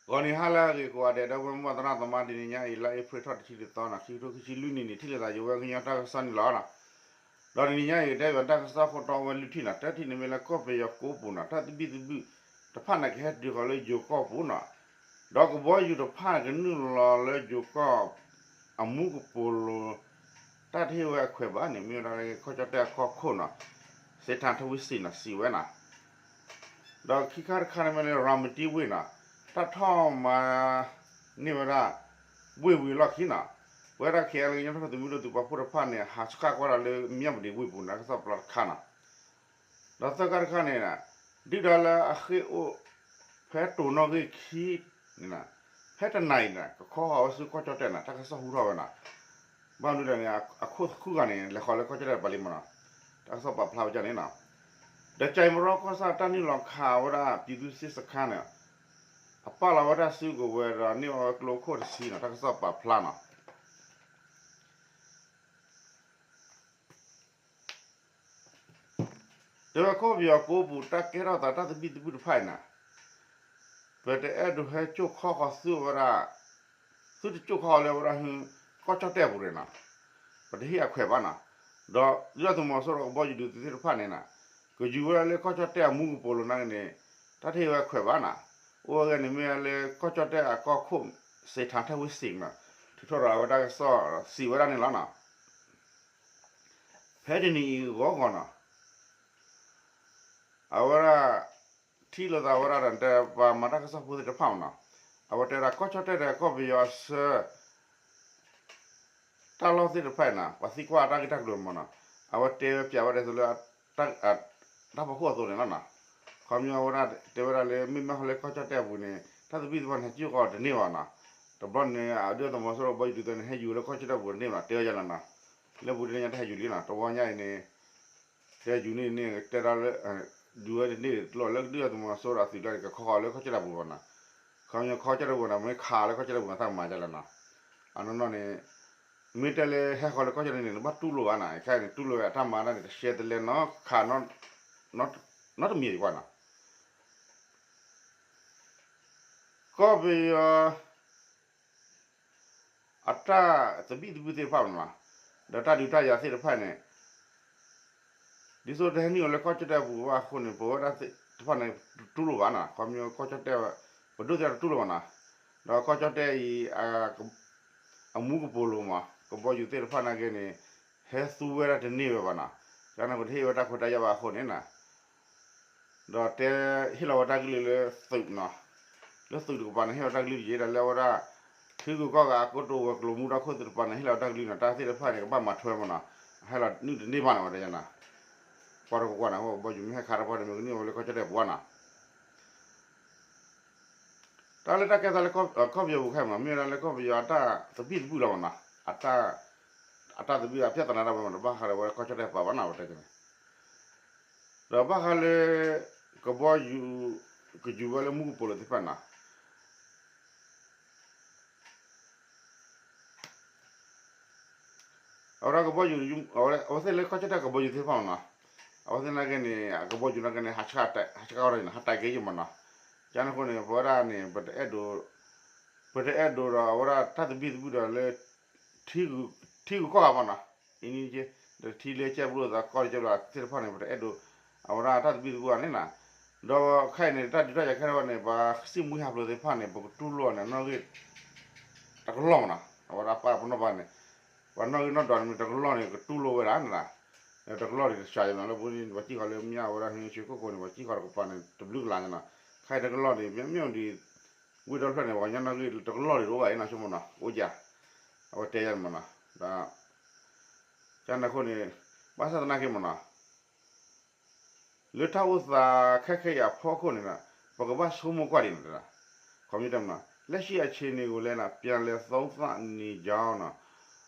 ဂီၤနံၤဟါလၢအဂ့ၤကိးဂၤဒဲး ဒီပုၢ်ဝဲၢ်မိၢ်ပၢ်သရၣ်သမါ တနံၤညါအံၤ လါအ့ဖြ့ၣ်ထီၣ်တဆံတသီနီၤ ခံကထိခံဆံလွံၢ်နံၣ်န့ၣ် ထံၣ်လိာ်သးယဝဲကညီတၢ်ကစီၣ်န့ၣ်လီၤနီၤ. ဒီးတနံၤညါအံၤ ကတဲဘၣ်တၢ်ကစီၣ်ခိၣ်တီဝဲလွံၢ်ထံၣ်နီၤ တထံၣ်န့ၣ်မ့ၢ်လၢကီၢ်ပယီၤကိးပူၤနီၤ တၢ်သဘံၣ်သဘုၣ်တဖၣ်န့ၣ် ကဟဲတုၤဃီၤလၢယိၤကီၢ်ပူၤနီၤ ဒီးကဘီယူၤတဖၣ်န့ၣ် ကနုာ်လီၤလၢယိၤကီၢ် အမူကပိာ်လိၤ တၢ်တဟ့ၣ်ဝဲအခွဲးဘၣ်န့ၣ် မ့ၢ်ဝဲဒၣ်လၢကီၢ်ကၠီၣ်တဲၣ်အကီၢ်ခိၣ်နီၤ စ့ထါထဝံစံးနီၤ စံးဝဲနီၤ. ဒီးခံခါတခါန့ၣ်မ့ၢ်လၢ ရၤမတံဝ့ၢ်နီၤ တၢ်ထီၣ်မၤန့ၢ်ဝဲဒၣ် ဝ့ၢ်ဝံၤအလီၢ်ခံနီၤ ပဝဲဒၣ် ခဲအံၤလၢကညီတၢ်ထူၣ်ဖျဲးသုးမုၢ်ဒိၣ်သုးပာ်ဖှိၣ်တဖၣ်န့ၣ် ဟးဆှၣ်ကွၢ်တၢ်လၢမၠၣ်ဝတံၤဝ့ၢ်ပူၤန့ၣ် တၢ်ကစီၣ်ပျီတခါနီၤ ဒီးသၢခါတခါန့ၣ် ဒုၣ်ဒါလၢအဃ့ၢ်အိၣ် ဖဲတိၤနီၣ်ဂံၢ်ခံန့ၣ် ဖဲတနၤအံၤန့ၣ် ကခီဃီၤဝဲဆူကီၢ်ကၠီၣ်တဲၣ်န့ၣ် တၢ်ကစီၣ်ဟူထီၣ်ဝဲနီၤ. ဘၣ်မနုၤဒီးန့ၣ် အခိၣ်သဃုဂၤန့ၣ် လဲၤဃီၤလၢကီၢ်ကၠီၣ်တဲၣ်ပာ်လံမးနီၤ. တၢ်ကစီၣ်ပာ်ဖျါဝဲဒ်န့ၣ်နီၤ. ဒီးကၠဲးမရီကီၢ်ဆၣ်တၢ်နုာ်လီၤခးဝဲဒၣ် ပြည်သူ့စစ်စခန်းန့ၣ် အပာ်လီၤဝဲဒၣ်စုကဝဲၤဒီးန့ၢ်အီၤဝဲကျိခိၣ်တဆံနီၤ တၢ်ကစီၣ်ပာ်ဖျါနီၤ. တဲဝဲကီၢ်ပယီၤကိးပူၤ တၢ်ကဲထီၣ်သးတၢ်သဘံၣ်သဘုၣ်တဖၣ်အံၤန့ၣ် ပတအဲၣ်ဒိးဟဲကၠိၣ်ခီဃီၤသုဝဲဒၣ် သုတကၠိၣ်ခီဃီၤလၢဝဲဒၣ် ကီၢ်ကၠီၣ်တဲၣ်အပူၤန့ၣ်နီၤ ပတဟ့ၣ်အခွဲးဘၣ်နီၤ. ဒီးဒုၣ်ဒါသုးမီၤစိရိၤကဘီယူၤဒုးသုးသ့ၣ်တဖၣ်န့ၣ်နီၤ ကယူၤဝဲဒၣ်လၢကီၢ်ကၠီၣ်တဲၣ်အမူကပိာ်လိၤနာ်က့န့ၣ် တၢ်တဟ့ၣ်ဝဲအခွဲးဘၣ်နီၤ. အိၣ်ဝဲဂ့ၤန့ၣ်မ့ၢ်လၢကီၢ်ကၠီၣ်တဲၣ်အကီၢ်ခိၣ် စ့ထါထၢၣ်ဝ့စံးနီၤ ထုးထီၣ်ဒီးအဝဲတၢ်ကစီၣ်စံးဝဲဒၣ်န့ၣ်လီၤနီၤ. ဖဲတနံၤအံၤဂီၤဂီၤနီၤ အဝဲဒၣ် ထံၣ်လိာ်သးဝဲဒၣ်ဒီး ပှၤမၤတၢ်ကစီၣ်ဖိသ့ၣ်တဖၣ်မးနီၤ အဝဲတဲဒၣ်ကီၢ်ကၠီၣ်တဲၣ်ဒီးကီၢ်ပယီၤအဆၢ တၢ်လီၢ်သ့ၣ်တဖၣ်အံၤနီၤ ပှၤသံကွၢ်အတၢ်ဂ့ၢ်တၢ်ကျိၤမးနီၤ အဝဲတဲဝဲပၠးဝဲဒၣ်သိးလၢ တၢ်ဖီခိၣ်အသိးန့ၣ်လီၤနီၤ. ခီပညီဝဲဒၣ်တဲဝဲဒၣ်လၢ မ့မ့ၢ်ဟီလၢကီၢ်ကၠီၣ်တဲၣ်အပူၤန့ၣ် တၢ်သဘံၣ်သဘုၣ်န့ၣ် ဟဲကၠိၣ်ဃီၤတန့ၢ်ဘၣ်နီၤ. တဘျီန့ၣ် အဒုၣ်ဒါသုးမီၤစိရိၤကဘီယူၤဒုးသုးန့ၣ် ဟဲယူၤလၢကီၢ်ကၠီၣ်တဲၣ်ပူၤတန့ၢ်ဘၣ်နီၤ တဲဝဲယါလီၤနီၤ. လၢပူၤတန့ၢ်ညါတဟဲယူၤလံနီၤ တဝီညါအံၤန့ၣ် တဲယူၤန့ၣ်န့ၣ် တဲဒၣ်လၢ ယူၤဝဲတန့ၢ်တလီၢ်လၢဒုၣ်ဒါသုးမီၤစိရိၤအသုးကျါန့ၣ် ကခီဃီၤလၢကီၢ်ကၠီၣ်တဲၣ်ပူၤဘၣ်နီၤ. ခီပညီကီၢ်ကၠီၣ်တဲၣ်ပူၤန့ၣ် မ့ၢ်ခးလၢကီၢ်ကၠီၣ်တဲၣ်ပူၤန့ၣ် တၢ်ကမၤယါလီၤနီၤ. အနီၢ်နီၢ်န့ၣ် မ့ၢ်တဲလၢဟဲဃီၤလၢကီၢ်ကၠီၣ်တဲၣ်န့ၣ် နဘၣ်တူၢ်လိာ်ဘၣ်နီၤ ခဲအံၤန့ၣ် တူၢ်လိာ်ဝဲအတၢ်မၤတၢ်န့ၣ် တရှဲတလဲနီတခါ နီတမံၤအံၤကွၢ်နီၤ. ကီၢ်ပယီၤ အတၢ်သဘံၣ်သဘုၣ်သ့ၣ်တဖၣ်မးနီၤ ဒီးတၢ်ဒုးတၢ်ယၤသ့ၣ်တဖၣ်န့ၣ် ဒ်သိးတဟဲနုာ်လၢကီၢ်ကၠီၣ်တဲၣ်ပူၤဘၣ်အဃိန့ၣ် ပဝဲဒၣ်သ့ၣ်တဖၣ်န့ၣ် တတူၢ်လိာ်ဘၣ်နီၤ. ခီပညီကီၢ်ကၠီၣ်တဲၣ် ပဒိၣ်သ့ၣ်တဖၣ်တတူၢ်လိာ်ဘၣ်နီၤ. ဒီးကီၢ်ကၠီၣ်တဲၣ်အံၤ အမူကပိာ်လိၤမး ကဘီယူၤသ့ၣ်တဖၣ်နာ်က့န့ၣ် ဟဲသူဝဲဒၣ်တန့ၢ်ဝဲဘၣ်နီၤ. ကန့ၣ်ပတဟ့ၣ်ဝဲတၢ်ခွဲးတၢ်ယာ်ဘၣ်အဃိန့ၣ်နီၤ ဒီးတဲဟ့ၣ်လီၤဝဲတၢ်ကလုၢ်လၢသုးနီၤ, လၢသုးတကပၤန့ၣ် ဟ့ၣ်လီၤတၢ်ကလုၢ်တယံၤဒၣ်လၢအဝဲဒၣ် ထံဂုၤကီၢ်ဂၤအကိတိာ်ဝဲၤကျိၤမူဒါခိၣ်သ့ၣ်တဖၣ်န့ၣ် ဟ့ၣ်လီၤတၢ်ကလုၢ်နီၤ, တၢ်သ့ၣ်တဖၣ်န့ၣ် ကဘၣ်မၤထွဲမးနီၤ, ဟဲလီၤနုာ်တန့ၢ်ဘၣ်န့ၣ်ဝဲတဲယါနီၤ, ပှၤတကကွၢ်န့ၣ် ကဘီယူၤမ့ၢ်ဟဲခးတၢ်ပှၤန့ၣ် မ့ၢ်ကနုာ်ဝဲလၢကီၢ်ကၠီၣ်တဲၣ်ပူၤနီၤ တၢ်လၢတၢ်ကဲသးလၢကီၢ်ပယီၤပူၤခဲအံၤမး မ့ၢ်ဝဲဒၣ်လၢကီၢ်ပယီၤအတၢ်သဘံၣ်သဘုၣ်လီၤမးနီၤ, အတၢ်သဘံၣ်အဖျဲၣ်သနာ်တၢ်ဝဲမးနီၤ, ဘၣ်ဃးဒီးဝဲကီၢ်ကၠီၣ်တဲၣ်ပာ်ဘၣ်နီၤ ဝဲတဲန့ၣ်, ဒီးဘၣ်ဃးလၢ ကဘီယူၤ ကယူၤဝဲလၢမူကပိာ်လိၤသ့ၣ်တဖၣ်နီၤ အဝဲဒၣ်ကဘီယူၤ အဝဲသ့ၣ်လၢကီၢ်ကၠီၣ်တဲၣ်ကဘီယူၤသ့ၣ်တဖၣ်မးနီၤ, အဝဲသ့ၣ်နာ်က့န့ၣ် အကဘီယူၤနာ်က့န့ၣ် ဟးဆှၣ်အီၤတၢ်က့ယဲၢ်မးနီၤ, ကန့ၣ်အဃိန့ၣ် ပဝဲဒၣ်န့ၣ် ပတအဲၣ်ဒိး ပတအဲၣ်ဒိးဒီးအဝဲဒၣ်တၢ်သဘံၣ်သဘုၣ်ဒီးလၢ ထံဂုၤကီၢ်ဂၤမးနီၤ, အံၤန့ၣ် ဒီးထံလၢကဲဘျုးသးကီၢ်ကဲဘျုးသ့ၣ်တဖၣ်န့ၣ် ပတအဲၣ်ဒိး အဝဲဒၣ်တၢ်သဘံၣ်သဘုၣ်အန့ၣ်နီၤ, ဒီးခဲအံၤန့ၣ် တၢ်ဒုးတၢ်ယၤခဲအံၤန့ၣ် ပှၤစံၣ်မှံဟးဖျိးသ့ၣ်တဖၣ်န့ၣ် ပကတူၢ်လိာ်န့ၣ် နီၣ်ဂံၢ် တကလီၢ်မးနီၤ, အဝဲဒၣ်ပာ်ပနီၣ်ဘၣ်န့ၣ် ပှၤနီၣ်ဂံၢ်နီၣ်ဒွးန့ၣ်မ့ၢ်တကလီၢ်န့ၣ် ကတူၢ်လိာ်ဝဲဒၣ်န့ၣ်, တကလီၢ်န့ၣ်တစှၤယဲၢ်မးနီၤ, လၢပူၤန့ၣ် ပှၤစံၣ်ဃီၤလၢမၠၣ်ဝဲဒၣ်ဟ့ၣ်ဆှၢခိၣ်ကိးန့ၣ် ပှၤစံၣ်ဃီၤတကပၤန့ၣ် တဘျုးကလးန့ၣ်နီၤ, ခဲအံၤတကလီၢ်န့ၣ် မ့ၢ်မ့ၢ်ဒ် ဝ့ၢ်ဒီဖျၢၣ်န့ၣ် ပှၤကညီနီၣ်ဂံၢ်တကလီၢ်န့ၣ်တအိၣ်ဘၣ်အံၤနီၤ ဆိကမိၣ်နီၤ အိၣ်ယၤ, အဝဲတဲယၤန့ၣ်မးနီၤ, ဒီး ကန့ၣ်အဃိန့ၣ် ဘၣ်ဆၣ်သနာ်က့မးနီၤ လၢတၢ်အိၣ်သးခဲခဲအံၤအဖီခိၣ်န့ၣ် ပကဘၣ်ဆိကမိၣ်ကွၢ်ဒံးနီၤ, ခီပညီတဲမးနီၤ လက်ရှိအခြေအနေကိုလည်း ပြန်လည်သုံးသပ်နေကြောင်းနီၤ,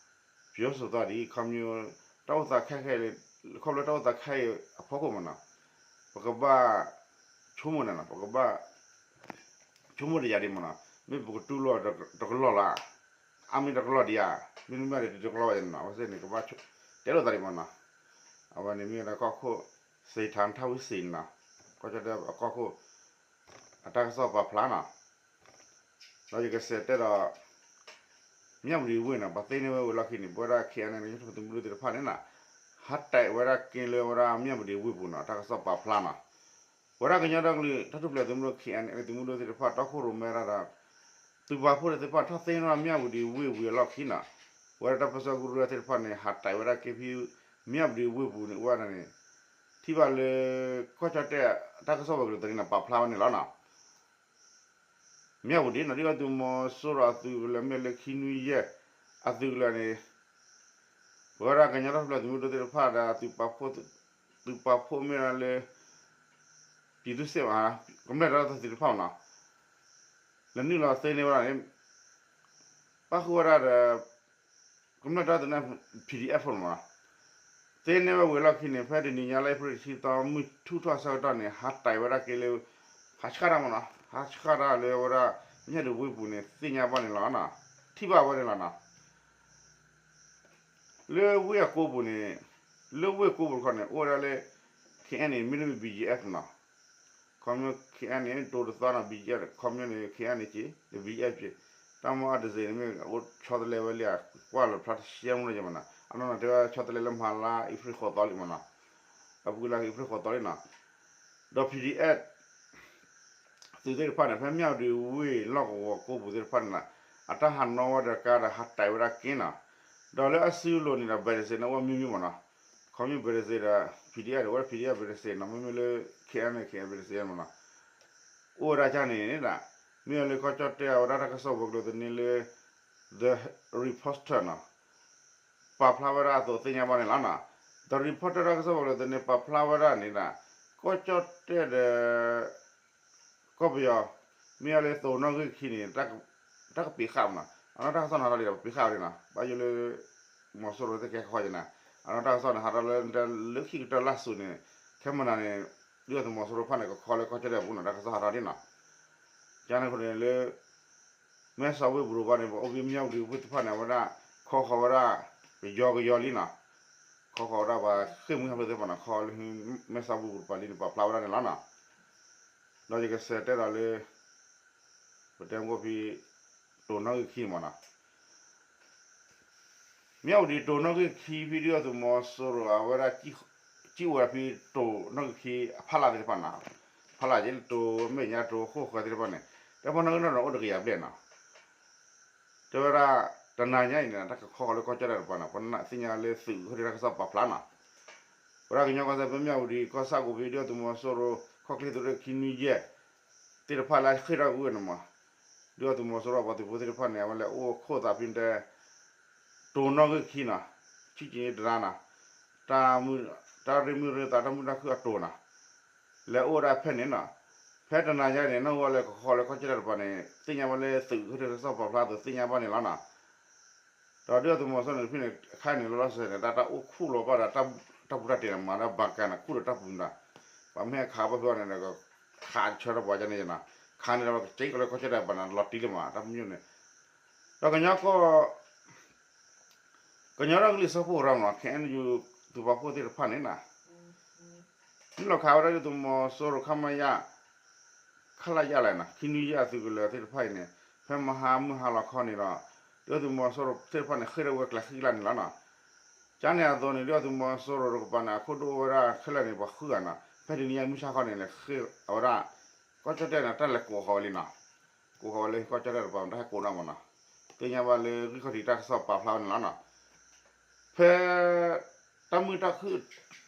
ပြောဆိုသွားသည်, ခီပညီ တၢ်အိၣ်သးခဲခဲအံၤ ခီဖျိတၢ်အိၣ်သးခဲအံၤအဖီခိၣ်မးနီၤ, ပကဘၣ်ဆိကမိၣ်န့ၣ်နီၤ, ပကဘၣ် ဆိကမိၣ်တယၤဒံးမးနီၤ, မ့ၢ်ပကတူၢ်လိာ်တကလီၢ်လၢ်, အါမ့ၢ်တကလီၢ်ဒံးဧါ, မ့တမ့ၢ်ဒ်တကလီၢ်ဘၣ်န့ၣ်နီၤ, အဝဲသ့ၣ်န့ၣ် ကဘၣ်တဲလိာ်သးဒံးမးနီၤ, အဝဲန့ၣ်မ့ၢ်ဝဲဒၣ်ကီၢ်ခိၣ် စ့ထါထၣ်ဝ့စံးနီၤ, ကီၢ်ကၠီၣ်တဲၣ်အကီၢ်ခိၣ် အတၢ်ကစီၣ်ပာ်ဖျါနီၤ, ဒီးယကစံးတဲဒီး မၠၣ်ဝတံၤဝ့ၢ်နီၤ ပှၤသ့န့ၢ်ဝဲဝံၤလီၢ်ခံန့ၣ် ပဝဲဒၣ် ခ့ၣ်အဲၣ်အဲၣ် ကညီတၢ်ထူၣ်ဖျဲးသုးမုၢ်ဒိၣ်သ့ၣ်တဖၣ်န့ၣ်နီၤ ဟးတဲာ်ဝဲဒၣ်က့ၤလၢဝဲဒၣ်မၠၣ်ဝတံၤဝ့ၢ်ပူၤနီၤ တၢ်ကစီၣ်ပာ်ဖျါနီၤ ပဝဲဒၣ်ကညီဒီကလုာ်တၢ်ထူၣ်ဖျဲးသုးမုၢ်ဒိၣ် ခ့ၣ်အဲၣ်အဲၣ် သုးမုၢ်ဒိၣ်သ့ၣ်တဖၣ် တီခိၣ်ရိၣ်မဲဒၣ်ဒီး သုးပာ်ဖှိၣ်သ့ၣ်တဖၣ် ထီၣ်သ့န့ၢ်မၠၣ်ဝတံၤဝ့ၢ်ဝံၤအလီၢ်ခံနီၤ ပဝဲဒၣ်တၢ်ပၢဆှၢကရူၢ်သ့ၣ်တဖၣ်န့ၣ် ဟးတဲာ်ဝဲဒၣ်က့ၤဖဲ မၠၣ်ဝတံၤဝ့ၢ်ပူၤန့ၣ် အိၣ်ဝဲဒၣ်န့ၣ် ထံၣ်ဘၣ်လၢ ကီၢ်ကၠီၣ်တဲၣ် တၢ်ကစီၣ်ဝဲၤကျိၤသန့ၣ် ပာ်ဖျါဝဲန့ၣ်လီၤနီၤ မၠၣ်ဝတံၤနီၤ ဒ်သိးသုးမီၤစိရိၤအသုးကလၢၤမ့ၢ်လၢခံနွံယဲၢ် အသုးကလၢၤန့ၣ် ပဝဲဒၣ်ကညီတၢ်ထူၣ်ဖျဲးသုးမုၢ်ဒိၣ်သ့ၣ်တဖၣ်ဒီး သုးပာ်ဖှိၣ်မ့ၢ်ဒၣ်လၢ ပြည်သူ့စစ်မး ကမျၢၢ်တၢ်ထူၣ်ဖျဲးသုးတဖၣ်မးနီၤ လဲၤနုာ်လီၤသ့န့ၢ်ဝဲဒၣ်န့ၣ် ပၣ်ဃုာ်ဝဲဒၣ်ဒီး ကမျၢၢ်တၢ်ထူၣ်ဖျဲးသုးန့ၣ် ပီၣ်ဒံၣ်အဲၣ်ဖိမးနီၤ သ့န့ၢ်ဝဲဝံၤအလီၢ်ခံန့ၣ် ဖဲတနံၤညါလၢအ့ဖြ့ၣ်တဆံသီ မုၢ်ထူၣ်ထီၣ်အဆၢကတီၢ်န့ၣ် ဟးတဲာ်ဝဲဒၣ်က့ၤလၢ ဟးဆှၣ်တၢ်မးနီၤ ဟးဆှၣ်တၢ်လၢဝဲဒၣ် မၠၣ်ဝတံၤဝ့ၢ်ပူၤန့ၣ် သ့ၣ်ညါဘၣ်န့ၣ်လီၤနီၤ ထံၣ်ဘၣ်ဝဲန့ၣ်လီၤနီၤ လၢဝ့ၢ်အကိးပူၤန့ၣ် လၢဝ့ၢ်ကိးပူၤတခီန့ၣ် အိၣ်ဝဲဒၣ်လၢ ခ့ၣ်အဲၣ်အဲၣ်န့ၣ် မ့တမ့ၢ် ဘီၣ်ကၠံၣ်အဲၣ်နီၤ ခီမ့ၢ် ခ့ၣ်အဲၣ်အဲၣ်န့ၣ် တိၤတသီနီၤ ဘီၣ်ကၠံၣ်အဲၣ် ခီမ့ၢ်န့ၣ် ခ့ၣ်အဲၣ်အဲၣ်န့ၣ်က့ ဒီး ဘီၣ်ကၠံၣ်အဲၣ်က့ တၢ်မ့ၢ်အတစ့ၣ်န့ၣ်မ့ၢ် အိၣ်ဆီတလဲဝဲလံ ကွၢ်လီၤဖျါတရှဲမူန့ၣ်မးနီၤ အနီၢ်နီၢ်တဲဝဲဆီတလဲလၢမၤလါ အ့ဖြ့ၣ်ဃိးသီလံမးနီၤ အပူၤလၢအ့ဖြ့ၣ်ဃိးသီလံနီၤ ဒီး ပီၣ်ဒံၣ်အဲၣ် သုးသ့ၣ်တဖၣ်န့ၣ် ဖဲမၠၣ်ဝတံၤဝ့ၢ်လီၢ်ကဝီၤကိးပူၤသ့ၣ်တဖၣ်န့ၣ်နီၤ အတၢ်ဟးနီၣ်ဝဲဒီးကါဒီးဟးတဲာ်ဝဲဒၣ်က့နီၤ ဒီးလၢအစုလိၤန့ၣ်ဒီး ဘဲၣ်တစ့ၣ်န့ၣ် အိၣ်ဝဲမံမံမးနီၤ ခီမ့ၢ်ဘဲၣ်တစ့ၣ်ဒီး ပီၣ်ဒံၣ်အဲၣ် အိၣ်ဝဲဒၣ် ပီၣ်ဒံၣ်အဲၣ် ဘဲၣ်တစ့ၣ်နီၤ မ့မ့ၢ်လၢ ခ့ၣ်အဲၣ်အဲၣ် ခ့ၣ်အဲၣ်အဲၣ် ဘဲၣ်တစ့ၣ်မးနီၤ အိၣ်ဝဲဒၣ်ကန့ၣ်ဒၣ် မ့ၢ်လၢကီၢ်ကၠီၣ်တဲၣ်အဝဲဒၣ်တၢ်ကစီၣ်ဝဲၤကျိၤသန့လၢ The Reporter နီၤ ပာ်ဖျါဝဲဒၣ်အသိးသ့ၣ်ညါဘၣ်န့ၣ်လီၤနီၤ. The Reporter တၢ်ကစီၣ်ဝဲၤကျိၤသန့ပာ်ဖျါဝဲဒၣ်န့ၣ်ဒၣ် ကီၢ်ကၠီၣ်တဲၣ်ဒီး ကီၢ်ပယီၤ မ့ၢ်အလၢသိးနီၣ်ဂံၢ်ခံန့ၣ် တၢ်ကပံးဃာ်မးနီၤ. အနီၢ်တၢ်ကစီၣ်န့ၣ်ဟးထီၣ်လံဒီး ပပံးဃာ်ဝဲဒၣ်နီၤ. ဘၣ်ယိၣ်လၢ မီၤစိရိၤသ့ၣ်ကဲကီၢ်ယဲနီၤ. အနီၢ်တၢ်ကစီၣ်န့ၣ်ဟးထီၣ်လၢလၢခံကတၢၢ်လၢ်စိၤန့ၣ် ခဲမုၢ်နၤန့ၣ် ဒုၣ်ဒါသုးမီၤစိရိၤတဖၣ်န့ၣ် ကခီလၢကီၢ်ကၠီၣ်တဲၣ်အပူၤနီၤ တၢ်ကစီၣ်ဟးထီၣ်ဒ်နီၤ. ကန့ၣ်အဃိန့ၣ်လၢ မဲဆီးဝ့ၢ်ပူၤတဘျီန့ၣ် ပအိၣ်ဘှံးမၠၣ်ဝတံၤဝ့ၢ်သ့ၣ်တဖၣ်န့ၣ် အဝဲဒၣ် ခီဃီၤဝဲဒၣ် ကယီကယီလံနီၤ. ခီဃီၤဝဲဒၣ်ပှၤဃ့ၢ်မှံဟးဖျိးသ့ၣ်တဖၣ်နီၤ ခီလၢ မဲဆီးဝ့ၢ်ပူၤတပၤလံန့ၣ် ပာ်ဖျါဝဲဒၣ်န့ၣ်လီၤနီၤ. ဒီးယကစံးတဲဒီးလၢ ပတဲမ့ၢ်ဖဲ တိၤနီၣ်ဂံၢ်ခံမးနီၤ. မၠၣ်ဝတံၤတိၤနီၣ်ဂံၢ်ခံဖဲဒုၣ်ဒါသုးမီၤစိရိၤအဝဲဒၣ် ကံၣ်အိၣ်ဝဲဖဲတိၤနီၣ်ဂံၢ်ခံ အဖီလာ်သ့ၣ်တဖၣ်နီၤ. ဖီလာ်က့လၢတိၤမဲာ်ညါတိၤဃိၣ်ဃၢၤသ့ၣ်တဖၣ်န့ၣ် တဲဖီနီၣ်ဂံၢ်နီၣ်န့ၣ်အိၣ်တကယၤဘျဲၣ်နီၤ. တဲဝဲဒၣ် တနၤညါအံၤန့ၣ် တၢ်ကခီဃီၤလၢကီၢ်ကၠီၣ်တဲၣ်တပၤနီၤ ပနၢ်သ့ၣ်ညါလၢသုးခိၣ်ဒံတၢ်ကစီၣ်ပာ်ဖျါနီၤ. ဝဲဒၣ်ကညီကီၢ်စဲၣ်ဖဲမၠၣ်ဝတံၤကီၢ်ဆၣ်ကိးဖဲဒုၣ်ဒါသုးမီၤစိရိၤ ခီၣ်ချ့သုးရ့ၣ်ခံနွံယဲၢ် သ့ၣ်တဖၣ်လၢအဃ့ၢ်ထီၣ်ကွံာ်ဝဲန့ၣ်မး ဒုၣ်ဒါသုးမီၤစိရိၤပှၤသုးဖိသ့ၣ်တဖၣ်န့ၣ် အဝဲလဲၤအိၣ်ခိၣ်သးဖဲတဲ တိၤနီၣ်ဂံၢ်ခံနီၤ ဆံၣ်က့ၤတရါနီၤ တၢ်မုၢ် တၢ်ရ့မုၢ်ရ့သးတၢ်မုာ်တၢ်ခုၣ်အတိၤနီၤ လဲၤအိၣ်ဝဲဒၣ်ဖဲန့ၣ်နီၤ. ဖဲတနၤညါန့ၣ် နီၢ်ဝဲလဲၤကခီဃီၤလၢကီၢ်ကၠီၣ်တဲၣ်တပၤန့ၣ် သ့ၣ်ညါဘၣ်လၢသုးခိၣ်ဒံတၢ်ကစီၣ်ပာ်ဖျါအသိးသ့ၣ်ညါဘၣ်န့ၣ်လီၤနီၤ. ဒီးဒုၣ်ဒါသုးမီၤစိရိၤန့ၣ်ဖဲန့ၣ် ခါန့ၣ်လီၤလီၤဆဲးန့ၣ် တၢ်တၢ်အိၣ်ခူၣ်လီၤဘၣ်ဒီး တၢ်ပူၤတၢ်တဲာ်န့ၣ် မၤဒီးဘၣ်ကၤန့ၣ် ခူၣ်ဒီးတၢ်ပူၤန့ၣ်ဒီး ပှၤမ့ၢ်ခးဘၣ်ဖဲအီၤန့ၣ်ဒီး ခးဆၢထီၣ်ပှၤကန့ၣ်နီၤ. ခးန့ၣ်ဒီး ကကဲကီၤလၢကီၢ်ကၠီၣ်တဲၣ်တပၤန့ၣ် လီၤတံၢ်လံမး တၢ်ပညိၣ်န့ၣ် ဒီးကညီကီၢ် ကညီဒီကလုာ်စၢဖှိၣ်ကရၢမးနီၤ ခဲအံၤ သုးပာ်ဖှိၣ်သ့ၣ်တဖၣ်န့ၣ်နီၤ နုာ်လီၤခးဝဲဒၣ်ဒုၣ်ဒါသုးမီၤစိရိၤ ခမရ ခလရ လဲၣ်နီၤ ခံနွံယဲၢ်အသုးကလၢၤသ့ၣ်တဖၣ်အံၤန့ၣ် ဖဲမဟါမုၢ်ဟါလီၤခီန့ၣ်ဒီး ဒုၣ်ဒါသုးမီၤစိရိၤသ့ၣ်တဖၣ်န့ၣ် ဃ့ၢ်ထီၣ်ဝဲကျဲဃံကျါန့ၣ်လီၤနီၤ. ကန့ၣ်အသိးန့ၣ် ဒုၣ်ဒါသုးမီၤစိရိၤတကပၤန့ၣ် အခိၣ်ဒိၣ်ဝဲဒၣ်ခဲလၢာ်န့ၣ် ပှၤဃုဂၤနီၤ ဖဲတနံၤညါမုၢ်ဆါခီန့ၣ် ဃ့ၢ်အဝဲဒၣ် ကီၢ်ကၠီၣ်တဲၣ်န့ၣ် တၢ်လဲၤကိးဃီၤဝဲလံနီၤ ကိးဃီၤဝဲလၢကီၢ်ကၠီၣ်တဲၣ်တပၤ တၢ်ဟဲကိးနီၤမးနီၤ သ့ၣ်ညါဘၣ်လၢဂံၢ်ခီၣ်ထံးတၢ်ကစီၣ်ပာ်ဖျါဝဲန့ၣ်လီၤနီၤ. ဖဲ တၢ်မုာ်တၢ်ခုၣ်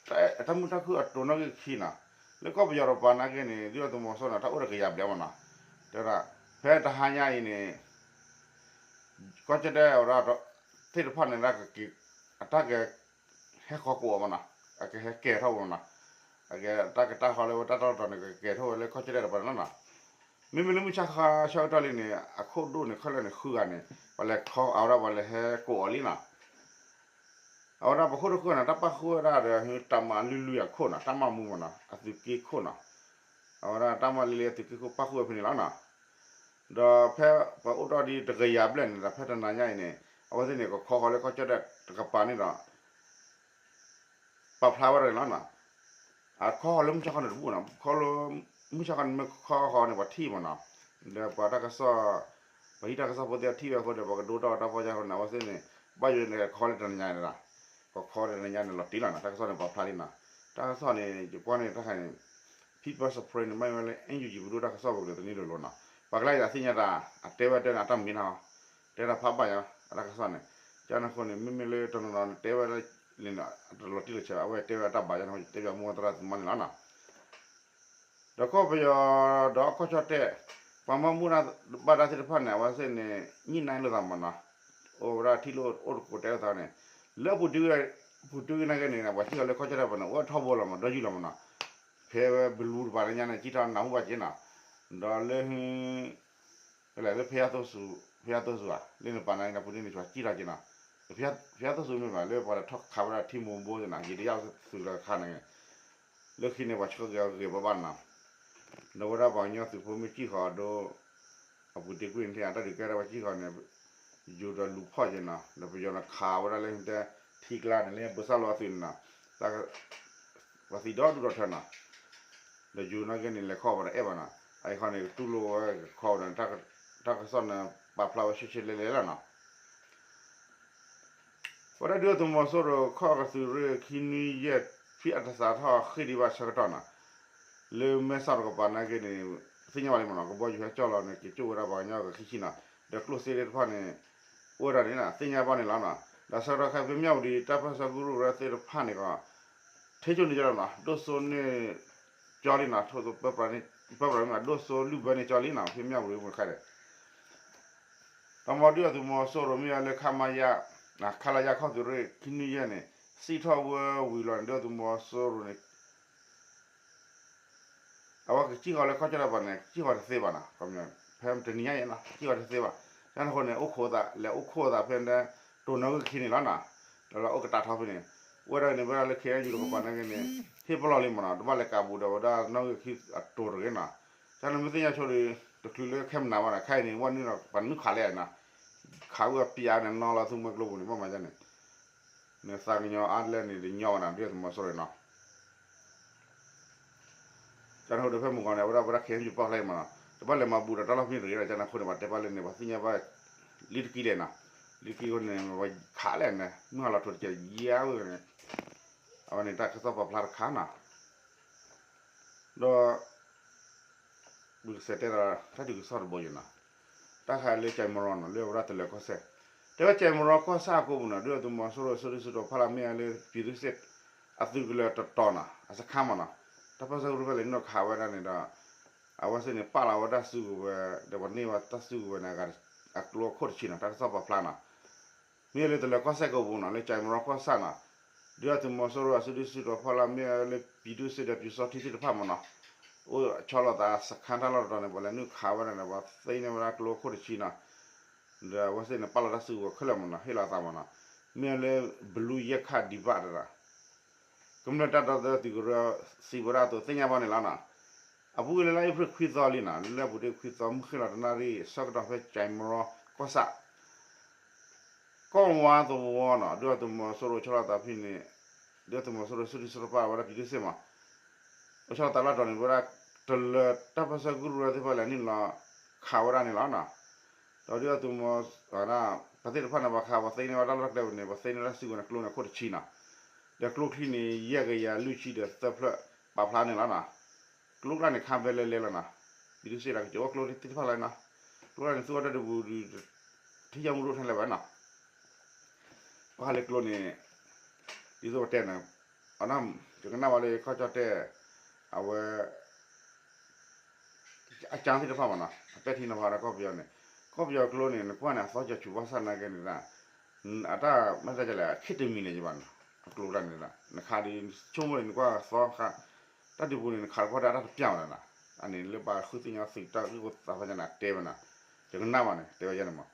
တၢ်မုာ်တၢ်ခုၣ်အတိၤနီၣ်ဂံၢ်ခံနီၤ လၢကီၢ်ပယီၤတပၤနာ်က့န့ၣ် ဒုၣ်ဒါသုးမီၤစိရိၤန့ၣ် တၢ်အိၣ်တကယၤဘျဲၣ်မးနီၤ တဲဝဲဒၣ် ဖဲတဟါညါအံၤန့ၣ် ကီၢ်ကၠီၣ်တဲၣ်အဝဲဒၣ် သ့ၣ်တဖၣ်န့ၣ် အတၢ်က ဟဲဃီၤကိးအီၤမးနီၤ အကဟဲကဲၤထီၣ်ဝဲမးနီၤ အကတၢ်ကတၢၢ်ဃီလၢဝဲတၢ်တီၢ်တီၤန့ၣ် ကကဲၤထီၣ်ဝဲလၢကီၢ်ကၠီၣ်တဲၣ်တပၤန့ၣ်လီၤနီၤ. မ့မ့ၢ်လၢမုၢ်ဆါဆၢကတီၢ်လံန့ၣ် အခိၣ်ဒိၣ်န့ၣ်ခဲလၢာ်န့ၣ်ဃုဂၤန့ၣ် ပှၤလဲၤခီအဝဲဒၣ်ပှၤလဲၤဟဲကိးအီၤလံနီၤ အဝဲဒၣ်ပှၤခိၣ်တခိၣ်န့ၣ် တၢ်ပၣ်ဃုာ်ဝဲဒၣ်ဒီး တၢ်မၤလွံၢ်လွံၢ်အခိၣ်နီၤ တၢ်မၤမူမးနီၤ အသုးက့ခိၣ်နီၤ အဝဲဒၣ်တၢ်မၤလံလံအသုးက့ခိၣ်ပၣ်ဃုာ်ဝဲဖဲန့ၣ်လီၤနီၤ. ဒီးဖဲပှၤအိၣ်ထီၣ်ဒ်တကယၤဘျဲၣ်န့ၣ်ဒီး ဖဲတနၤညါအံၤန့ၣ် အဝဲသ့ၣ်န့ၣ်ကခီဃီၤလၢကီၢ်ကၠီၣ်တဲၣ်တကပၤန့ၣ်ဒီး ပာ်ဖျါဝဲဒၣ်န့ၣ်လီၤနီၤ. အခီဃီၤလၢမုၢ်ဆါခီန့ၣ်တဘူၣ်နီၤ ခီလၢ မုၢ်ဆါခီန့ၣ်မ့ၢ်ခီဃီၤန့ၣ် ပှၤထံၣ်မးနီၤ ဒီးပှၤတၢ်ကစီၣ် ပှၤဟံးတၢ်ကစီၣ်ဖိသ့ၣ်ထံၣ်ဝဲအဃိဒီး ပှၤကဒိတၢ်အီၣ်တၢ်ဖီညါအဃိန့ၣ် အဝဲသ့ၣ်န့ၣ် ဘၣ်ယိၣ်န့ၣ် ကခီလၢတနံၤညါန့ၣ်လီၤ. ကခီတနံၤညါန့ၣ် လီၤတံၢ်လီၤနီၤ. တၢ်ကစီၣ်န့ၣ် ပာ်ဖျါလံနီၤ. တၢ်ကစီၣ်န့ၣ် ယကွၢ်န့ၣ် တၢ်ခါန့ၣ် People's Spring န့ၣ် မ့ၢ်ဝဲလၢ NUG ပဒိၣ်တၢ်ကစီၣ်ပူၤန့ၣ် တနံၤဒိၣ်လီၤနီၤ. ပှၤကလၢ်ယသ့ၣ်ညါတၢ် အတဲဝဲတၢ်န့ၣ် အတၢ်မံၤနီၤ, တဲတၢ်ဖးဘၣ်ညါ အတၢ်ကစီၣ်န့ၣ်. ကန့ၣ်အဃိန့ၣ် မ့မ့ၢ်လၢတနီၤနီၤန့ၣ် တဲဝဲလၢန့ၣ် တလီၤတံၢ်လီၤဆဲးဘၣ်, အဝဲတဲဝဲအတၢ်ဘၣ်ယါန့ၣ် တဲပၠးမိၢ်သရၣ်သမါန့ၣ်လီၤနီၤ. ဒီးကီၢ်ပယီၤဒီးကီၢ်ကၠီၣ်တဲၣ် ပှၤမၤမူဒါဘၣ်ဒါသ့ၣ်တဖၣ်န့ၣ် အဝဲသ့ၣ်န့ၣ် ညှိနှိုင်းလိာ်သးမးနီၤ, အိၣ်ဝဲဒၣ်ထံၣ်လိာ်အိၣ်တကိးတဲလိာ်သးန့ၣ်, လၢအပူၤတ့ၢ် ပူၤတ့ၢ်နာ်က့န့ၣ် ပှၤစံၣ်ဃီၤလၢကီၢ်ကၠီၣ်တဲၣ်ပူၤန့ၣ် အိၣ်ထီဘိလီၤမး ဒီယုၢ်လီၤမးနီၤ, ဖဲဝဲဘလူးတပၤလၢညါန့ၣ် စံၣ်ထီၣ်နၢ်ဟူဘၣ်က့နီၤ, ဒီးလၢ လၢဖဲယါသိစူၤ ဖဲယါသိစူၤဧါ လၢန့ၣ်ပၤန့ၣ် ပူၤတ့ၢ်န့ၣ် ပှၤစံၣ်ထီၣ်က့နီၤ, ဖဲယါသိစူၤမ့ၢ်ဘၣ် လၢပှၤလဲၤထီၣ်ခးဝဲဒၣ်ထံမိၢ်ဘိက့နီၤ, ယံာ်တယၢ်သုးလၢခါန့ၣ် လၢခံန့ၣ် ပှၤဆှၢက့ၤအီၤဂ့ၤဂ့ၤဘၣ်ဘၣ်နီၤ, ဒီးဝဲဒၣ်ပှၤကညီသုးဖိမ့ၢ်စံၣ်ဃီၤဒီး အပူၤတ့ၢ်ကွံာ်န့ၣ် တၢ်ဒုးကဲထီၣ်ပှၤစံၣ်ဃီၤန့ၣ် ယိၤဒီးလူၤဖီၣ်က့နီၤ, ဒီးပယီၤန့ၣ်ခးဝဲဒၣ်လၢတဲ ထံကျါန့ၣ် လၢဘၢၣ်စၢ်လီၤအသုးန့ၣ်နီၤ, ပှၤသံဒီဒူၣ်ဒီထၢနီၤ, ဒီးယိၤနာ်က့န့ၣ် လဲၤခီၣ်ဘၣ်ဒီးအဲၣ်ဘၣ်နီၤ, အအံၤခီန့ၣ် ကတူၢ်လိာ်ဝဲကခီၣ်ဒီး တၢ်ကစီၣ်န့ၣ် ပာ်ဖျါဝဲဆှဲဆှဲလဲၤလဲၤလီၤနီၤ. ပဝဲဒၣ်ဒုးအသုးမီၤစိရိၤခီၣ်ကသုးရ့ၣ်ခံနွံယဲၢ် ဖံးအတစးထီၣ်ဃ့ၢ်ဒံးဘၣ်ဆၢကတီၢ်နီၤ, လၢမဲဆီးတကပၤနာ်က့န့ၣ် သ့ၣ်ညါဘၣ်လံမးနီၤ, ကဘီယူၤဟဲကၠီၣ်လီၤန့ၣ် က့ၤကၠိၣ်ဝဲဒၣ်ပှၤကညီကခံဆံနီၤ, ဒီးကျိၣ်စ့သ့ၣ်တဖၣ်န့ၣ် အိၣ်ဝဲဒၣ်န့ၣ် သ့ၣ်ညါဘၣ်န့ၣ်လီၤနီၤ, ဒီးဆၢကတီၢ်ခဲအံၤ ဖဲမၠၣ်ဝတံၤ တၢ်ပၢၢ်ဆၢကရူၢ်ကရၢသ့ၣ်တဖၣ်န့ၣ်ကီး ထံကၠိၣ်န့ၢ်ကၠီလီၤနီၤ, ဒိၣ်စိန့ၢ်ကၠီလံနီၤ, ထိၣ်သိပၢပြးန့ၣ် ပၢပြးန့ၣ် ဒိၣ်စိလုၢ်ဘၢန့ၢ်ကၠီလံနီၤ, ဖဲမၠၣ်ဝတံၤပူၤတခါဒီး တမီၤဒုးအသုးမီၤစိရိၤမ့ၢ်ဝဲလၢ ခမရ ခလရ ခီၣ်သုးရ့ၣ်ခံနွံယဲၢ်န့ၣ် စံၣ်ထီၣ်ဝဲဝံၤလီၤန့ၣ် ဒုးအသုးမီၤစိရိၤန့ၣ် အဝဲကစံၣ်ဃီၤလၢကီၢ်ကၠီၣ်တဲၣ်ပၤန့ၣ် ကစံၣ်ဃီၤတသ့ဘၣ်နီၤ, ဖဲတနံၤညါအံၤနီၤ ကစံၣ်ဃီၤတသ့ဘၣ်, ကန့ၣ်အဃိန့ၣ် အိၣ်ခိးသး လဲၤအိၣ်ခိးသးဖဲန့ၣ် တိၢ်နီၣ်ဂံၢ်ခံန့ၣ်လီၤနီၤ, ဒီးလၢအိၣ်ကတၢ်ထီဖဲန့ၣ် အိၣ်ဝဲဒၣ်န့ၣ် ဝဲဒၣ်လၢ ခ့ၣ်အဲၣ်ယူၣ် တကပၤနာ်က့န့ၣ် ဟ့ၣ်ပလီၢ်လံမးနီၤ, တဘၣ်လဲၤကးဘူးဒီးဝဲဒၣ်နီၣ်ဂံၢ်ခံအတိၢ်တဂ့ၤနီၤ, ကန့ၣ်မ့ၢ်သ့ၣ်ညါဆိဒီး တချုးလၢခဲမနၤဘၣ်နီၤ, ခဲအံၤန့ၣ် ဝဲန့ၣ်ဒီး ပှၤနုာ်ခးလဲၣ်နီၤ, ခးဝဲပျးန့ၣ် နီၤလီၤသူမှဲကျိပူၤန့ၣ် ဘၣ်မၤဒ်န့ၣ် နသးကညီၤအါလဲၣ်န့ၣ် တညီဘၣ်နီၤ ဒုးအသုးမီၤစိရိၤနီၤ, ကန့ၣ်အဃိဒီးဖဲမုၢ်ဂီၤန့ၣ် အဝဲဒၣ်ဝဲဒၣ် ခ့ၣ်အဲၣ်ယူၣ် ပာ်ဖျါအံၤမးနီၤ, တဘၣ်လဲၤမၤဘူးဒီးတၢ်လီၢ်ဖဲန့ၣ်တဂ့ၤဒီး ကန့ၣ်အဃိန့ၣ် ပှၤတဲဘၣ်လၢန့ၣ် ပှၤသ့ၣ်ညါဘၣ် လံတကံလဲၣ်နီၤ, လံတကံအဃိန့ၣ် ပှၤခးလဲၣ်န့ၣ် မုၢ်ဟါလီၤထိးတကဲးယါဝဲန့ၣ်, အဝဲန့ၣ်တၢ်ကစီၣ်ပာ်ဖျါတခါနီၤ, ဒီး ပကစးတဲဒီး တၢ်ဒုးကစီၣ်တဘိယူၢ်နီၤ, တၢ်ခါလၢကၠဲးမရီနီၤ လၢအဝဲဒၣ်တလၢၤကီၢ်စဲၣ်, တဲဝဲကၠဲးမရီကီၢ်ဆၣ်အကိပူၤနီၤ ဒုးအသုးမီၤစိရိၤအစုဒုၣ်စုတီၤဖီလာ်မ့ၢ်ဝဲလၢ ပြည်သူ့စစ် အသုးကလၢၤတတီၤနီၤ အစခါမးနီၤ, တၢ်ပၢၢ်ဆၢကရူၢ်ဖဲလဲၣ်န့ၣ်ဒီးခးဝဲဒၣ်န့ၣ်ဒီး အဝဲသ့ၣ်န့ၣ် ပာ်လီၤဝဲတၢ်စုကဝဲၤ ဒီးပှၤန့ၢ်ဝဲတၢ်စုကဝဲၤန့ၣ် အကျိအခိၣ်တဆံနီၤ တၢ်ကစီၣ်ပာ်ဖျါနီၤ မ့ၢ်လၢတလၢၤကီၢ်စဲၣ်ကိပူၤနီၤ လၢကၠဲးမရီကီၢ်ဆၣ်နီၤ, ဒုးအသုးမီၤစိရိၤအစုဒုၣ်စုတီၤဖီလာ်မ့ၢ်ဝဲလၢ ပြည်သူ့စစ် ဒီး ပၠူၤစီထံသ့ၣ်တဖၣ်မးနီၤ, အိၣ်ဆီလီၤသးစခါတၢ်လီၢ်တတီၤန့ၣ် ပှၤလဲၤနုာ်ခးဝဲဒၣ်န့ၣ် ပှၤသ့န့ၢ်ဝဲဒၣ်ကျိခိၣ်တဆံနီၤ, ဒီးအဝဲသ့ၣ်န့ၣ် ပာ်လီၤတၢ်စုကဝဲၤခဲလၢာ်မးနီၤ ဟ့ၣ်လီၤသးမးနီၤ, မ့ၢ်လၢ ဘလူးယဲၢ်ခၣ်ဒံးဘၣ်တဒီး ကမျၢၢ်တၢ်ဒီသဒၢသုးကရၢစံးဝဲဒၣ်အသိးသ့ၣ်ညါဘၣ်န့ၣ်လီၤနီၤ, အပူၤကွံာ်လၢလါအ့ဖြ့ၣ်ခွံသီလံနီၤ လၢအပူၤတ့ၢ်ခွံသီ မုၢ်ဃ့ၢ်လီၤတနၣ်ရံၣ်ဆၢကတီၢ်ဖဲကၠဲးမရီကီၢ်ဆၣ် ကီၢ်ဝါသဝီနီၤ ဒုးအသုးမီၤစိရိၤဆီလီၤသးဖဲန့ၣ်, ဒုးအသုးမီၤစိရိၤစုဒုၣ်စုတီၤဖီလာ်ဝဲဒၣ် ပြည်သူ့စစ် မး, အိၣ်ဆီလီၤသးလီၢ်တတီၤန့ၣ် ဝဲဒၣ် တလၢၤတၢ်ပၢၢ်ဆၢကရူၢ်ကရၢသ့ၣ်တဖၣ်လဲၤနုာ်လီၤခးဝဲဒၣ်န့ၣ်လီၤနီၤ, ဒီးဒုးအသုးမီၤ ပှၤသ့ၣ်တဖၣ်န့ၣ် ပှၤခးပှၤသ့န့ၢ်ဝဲတၢ်လီၢ်တၢ်ကျဲပူၤန့ၣ် ပှၤသ့န့ၢ်ဝဲတၢ်စုကဝဲၤန့ၣ် ကျိန့ၣ်ခိၣ်တဆံနီၤ, ဒီးကျိချံန့ၣ် ယဲၢ်ကယၤလွံၢ်ဆံဒီးသၢဖျၢၣ်ပာ်ဖျါန့ၣ်လီၤနီၤ, ကျိကျါန့ၣ်ခါဘဲလဲၤလဲၤလီၤနီၤ, ပြည်သူ့စစ် ဒီးကစၢၢ်ဝဲကျိသ့ၣ်တဖၣ်လီၤနီၤ, ကျိကျါန့ၣ်သူဝဲတၢ်ဒုးပူၤ ထံၣ်ယါမူဒိၣ်ထဲလဲၣ်ဝဲနီၤ ဘၣ်ဃးလၢကျိန့ၣ် ဒ်သိးပတဲန့ၣ် အနီၢ် ယကနၣ်ဝဲလၢကီၢ်ကၠီၣ်တဲၣ် အဝဲ အကၠါသ့ၣ်တဖၣ်မးနီၤ အပဲာ်ထံနီၤဖးဒီးကီၢ်ပယီၤန့ၣ် ကီၢ်ပယီၤကျိန့ၣ် နကွၢ်န့ၣ် အသီကၠီၤဆူၣ်ဘၣ်ဆၣ်နာ်က့န့ၣ် အတၢ်မ့ၢ်တၢ်လဲၣ် အချ့ၣ်တမံၤန့ၣ်ယဘၣ်နီၤ အကျိတၢ်န့ၣ် နခးဒ်ဆိကမိၣ်န့ၣ် နကွၢ်သီခါ တၢ်ဒုးပူၤန့ၣ် နခးတခီတၢ်တပျၢ်ဝဲဒၣ်နီၤ အန့ၣ်လၢပှၤဃုသ့ၣ်ညါသုးတၢ်ဂ့ၢ်ဖိသးဖးညါန့ၣ် တဲဝဲနီၤ ယကနၣ်ဘၣ်န့ၣ် တဲဝဲယဲန့ၣ်မး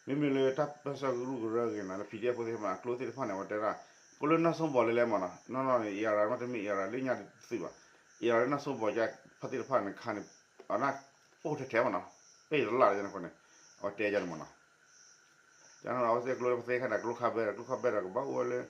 မ့မ့ၢ်လၢတၢ်ပၢၢ်ဆၢကရူၢ်ကရၢဂ့ၤနီၤ လၢ PDF ဖိသ့ၣ်တဖၣ်န့ၣ် အကျိသ့ၣ်တဖၣ်န့ၣ် အဝဲတဲဒၣ် ကလၢနီၢ်ဆိဘီၣ်လဲၣ်လဲၣ်မးနီၤ နီၢ်နီၢ်န့ၣ် အံၤရၤမ့တမ့ၢ်အံၤရၤလၢညါတသုးဘၣ် အံၤရၤလၢနီၢ်ဆိဘီၣ်ကဖၣ်သ့ၣ်တဖၣ်န့ၣ်ခါန့ၣ် အနၢ်အိၣ်ထဲထဲမးနီၤ ပဲၣ်တလၢ်လၢယဲန့ၣ်အဃိန့ၣ် အဝဲတဲယဲန့ၣ်မးနီၤ ကန့ၣ်အဝဲသ့ၣ်ကျိလၢပသ့ခါန့ၣ် ကျိခါဘဲဒီး ကျိခါဘဲဒီးကဘၣ်အိၣ်ဝဲလၢ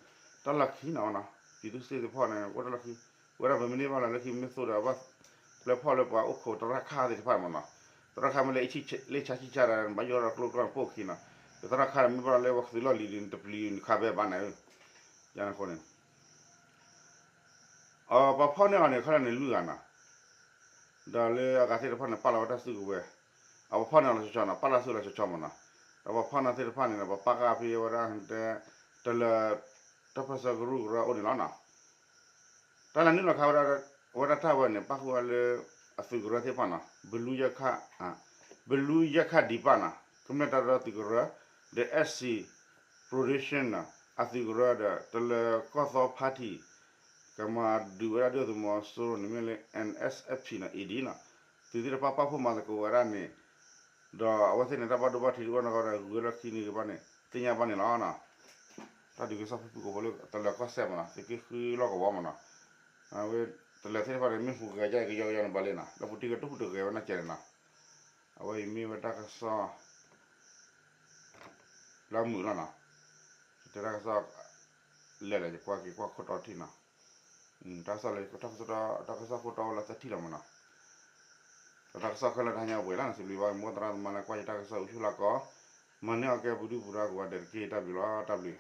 တၢ်လီၢ်ခံနီၤနီၤ ပြည်သူ့စစ် သ့ၣ်တဖၣ်န့ၣ် အိၣ်တၢ်လီၢ်ခံ ဝဲဒၣ်ပမ့ၢ်န့ၢ်ဘၣ်လီၤလၢခံမ့ၢ်သိးဒီး ဘၣ်ပျဲဖီၣ်လၢပှၤအိၣ်ခိးတရၣ်ခၣ်သ့ၣ်တဖၣ်မးနီၤ သရၣ်ခါမ့ၢ်လဲၤဆါဆံၣ်ဆါဒီး ဘၣ်ယိၣ်ထီၣ်ကျိကျီန့ၣ် ပိၢ်ခံနီၤ, ဒီးသရၣ်ခါဒီးမ့ၢ်ဘၣ်လၢဝဲကသုးလီၢ်လံၤဒ်န့ၣ် တပျံၤန့ၣ်ခါဘဲဘၣ်န့ၣ်, ယန့ၣ်အဃိန့ၣ် အပှၤဖီၣ်န့ၢ်အီၤန့ၣ် ခီလၢန့ၣ်လွံၢ်ဂၤနီၤ, ဒီးလၢအဂၤသ့ၣ်တဖၣ်န့ၣ် ပာ်လီၤဝဲတၢ်စုကဝဲၤ, အပှၤဖီၣ်န့ၢ်အီၤလီၤဆီဆီနီၤ, ပာ်လီၤစုလီၤဆီဆီမ့ၢ်နီၤ, ဒီးပှၤဖီၣ်န့ၢ်သ့ၣ်တဖၣ်န့ၣ်ဒီး ပှၤပာ်ဃာ်ဖဲဝဲဒၣ် တလၢၤ တၢ်ပၢၢ်ဆၢကရူၢ်ကရၢအိၣ်န့ၣ်လီၤနီၤ. တၢ်လဲၤနုာ်လီၤခးဝဲဒၣ် အဝဲဒၣ်တၢ်ဝဲန့ၣ် ပၣ်ဃုာ်ဝဲလၢ အသုးကရၢသ့ၣ်တဖၣ်နီၤ, ဘလူးယခ ဘလူးယခ ဒံးပၣ်နီၤ, ကမျၢၢ်တၢ်ဒီသဒၢသုးကရၢ, ဒီး SC Production နီၤ, အသုးကရၢဒီး တလၢၤကီၢ်သီ Party ကမၤဒုးဝဲဒၣ်ဒုၣ်ဒါသုးမီၤစိရိၤန့ၣ်မ့ၢ်လၢ NSFP နီၤ AD နီၤ, သုးသ့ၣ်တဖၣ်ပာ်ဖှိၣ်မၤသကိးဝဲဒၣ်န့ၣ်, ဒီးအဝဲသ့ၣ်န့ၣ် တၢ်ဘၣ်ဒိဘၣ်ထံးတအိၣ်နီတဂၤဒီး ဂုၤဝဲလီၢ်ခံန့ၣ်ကဘၣ်န့ၣ် သ့ၣ်ညါဘၣ်န့ၣ်လီၤနီၤ. တၢ်ဒုးကစီၣ်ဖုၣ်ဖုၣ်ကိာ်ဖိလၢတလၢၤကီၢ်စဲၣ်မ့ၢ်နီၤ, သုးက့ဃုလီၢ်ကဝီၤမ့ၢ်နီၤ, အဝဲ တလၢၤသ့ၣ်တဖၣ်န့ၣ် မ့ၢ်ဟူးဂဲၤယဲၢ်ကယီကယီန့ၣ်ဘၣ်လံနီၤ, လၢပူၤတံၢ်ကတူၢ်ဟူးတဂဲၤဝဲနီၢ်ကဲန့ၣ်နီၤ, အဝဲအံၤမ့ၢ်ဝဲတၢ်ကစီၣ် လၢအမုာ်လီၤနီၤ, တဲတၢ်ကစီၣ် လဲၤလဲၤယကွၢ်က့ၤကွၢ်ခိၣ်တီထံၣ်နီၤ, တၢ်ကစီၣ်လၢ တၢ်ကစီၣ်ခိၣ်တီအိၣ်လၢသၢထံၣ်လီၤမ့ၢ်နီၤ, ဒီးတၢ်ကစီၣ်ခဲလၢာ်တဟါညါပှဲၤလီၤန့ၣ် စံးဘျုးဘၣ်မိၢ်သရၣ်သမါလၢကွၢ်ယတၢ်ကစီၣ်အိၣ်ဆူၣ်လၢကီး, မၤန့ၢ်အီၤကဲပဒုၣ်ပဒါကိးဂၤဒဲးတက့ၢ် တၢ်ဘျုးလီၤ တၢ်ဘျုး